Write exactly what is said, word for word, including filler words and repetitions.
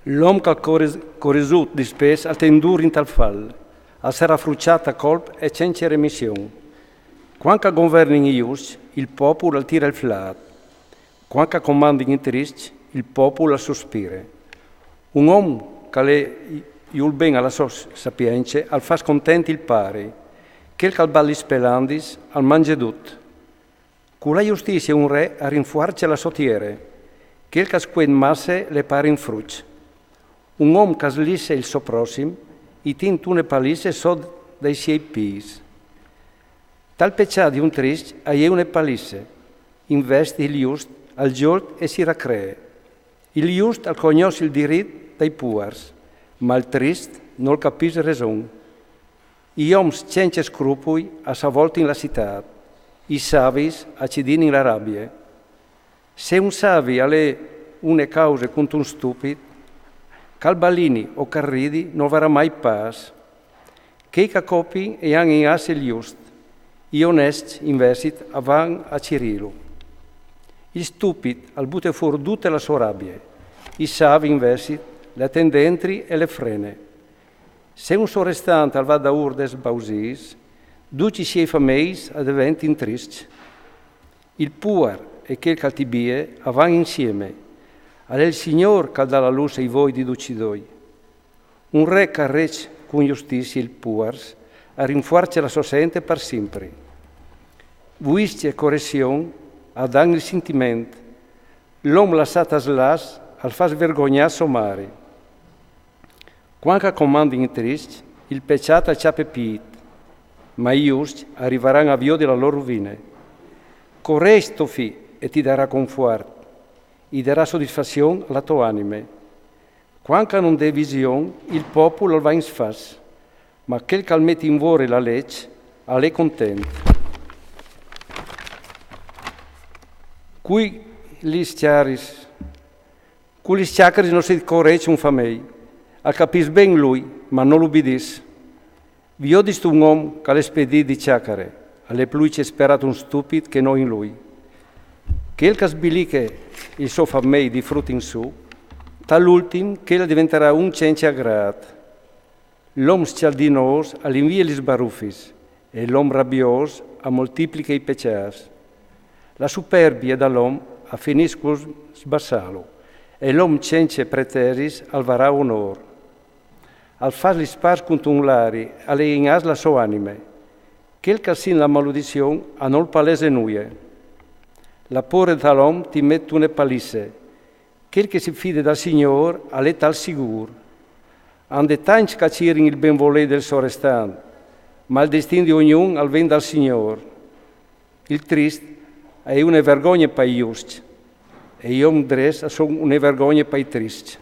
L'om ch'al corre, corre sut dispès al ten dur intal fal, al sarà fruciât a colp e cence remission. Cuant ch'a governin i juscj, il popul al tira il flât. Cuant ch'a comandin i triscj, il popul al suspire. Un om ch'al è jù il ben a la sô sapience al fâs content il pari. Chel ch'al bat lis pelandis al mange dut. Cu la justizie un re a rinfuarce la sô tiere. Chel ch'al scuet masse le pâr un fruç. Un om ch'a slisse il so prossim i tint une palisse sot dai siei pîts. Tal pecjât di un triscj a è une palisse. Invezit il just al gjolt e si racree. Il just al cognòs il dirit dai puars, ma il triscj nol capìs reson. I oms cence scrupui a savoltin la citât, i savis a ci dinin la rabie. Se un savi al è une cause cuntun stupit, ch'al balini o ch'al ridi nol varà mai pâs. Chei ch'a copin e àn in asse il just, i onescj invezit a van a cirîlu. Il stupit al bute fûr dute la sô rabie, i savi invezit le ten dentri e le frene. Se un sorestant al va daûr des bausîs, ducj i siei fameis a deventin triscj. Il puar e chel ch'al tibie a van insieme. Al è il Signôr ch'al dà la lûs ai voi di ducj i doi. Un re ch'al reç cun justizie il puars a rinfuarce la sô sente par simpri. Vuiscje e correzion a dan il sintiment. L'om lassât a slàs al fâs vergognâ sô mari. Cuant ch'a comandin i triscj, il pecjât al cjape pît, ma i juscj a rivaran a viodi la lôr ruvine. Corês, to fi, e ti darà confuart, i darà sodisfazion a la tô anime. Cuant ch'a no 'nd è vision, il popul al va in sfas, ma chel ch'al met in vore la leç al è content. Cui lis cjaris, cu lis cjacaris no si corês un famei, al capìs ben lui, ma nol ubidìs. Viodistu un om ch'al è spedît di cjacare, al è plui ce sperât un stupit che no in lui. Chel ch'a sbiliche il so famei di frut in sù, tal ultim chel al deventarà un cence agrât. L'om scjaldinôs al invie lis barufis, e l'om rabiôs a moltipliche i pecjâts. La superbie dal om a finìs cul sbassâlu, e l'om cence pretesis al varà onôr. Al fâs lis pârs cuntun lari, al è in as la sô anime. Chel ch'al sint la maludizion a nol palese nuie. La pôre tal om ti met une palisse. Chel che si fide dal Signôr al è tal sigûr. A 'nd è tancj ch'a cirin il benvolei del sorestant, ma il destin di ognun al ven dal Signôr. Il trist a è une vergogne pai juscj, e i om drets a son une vergogne pai triscj.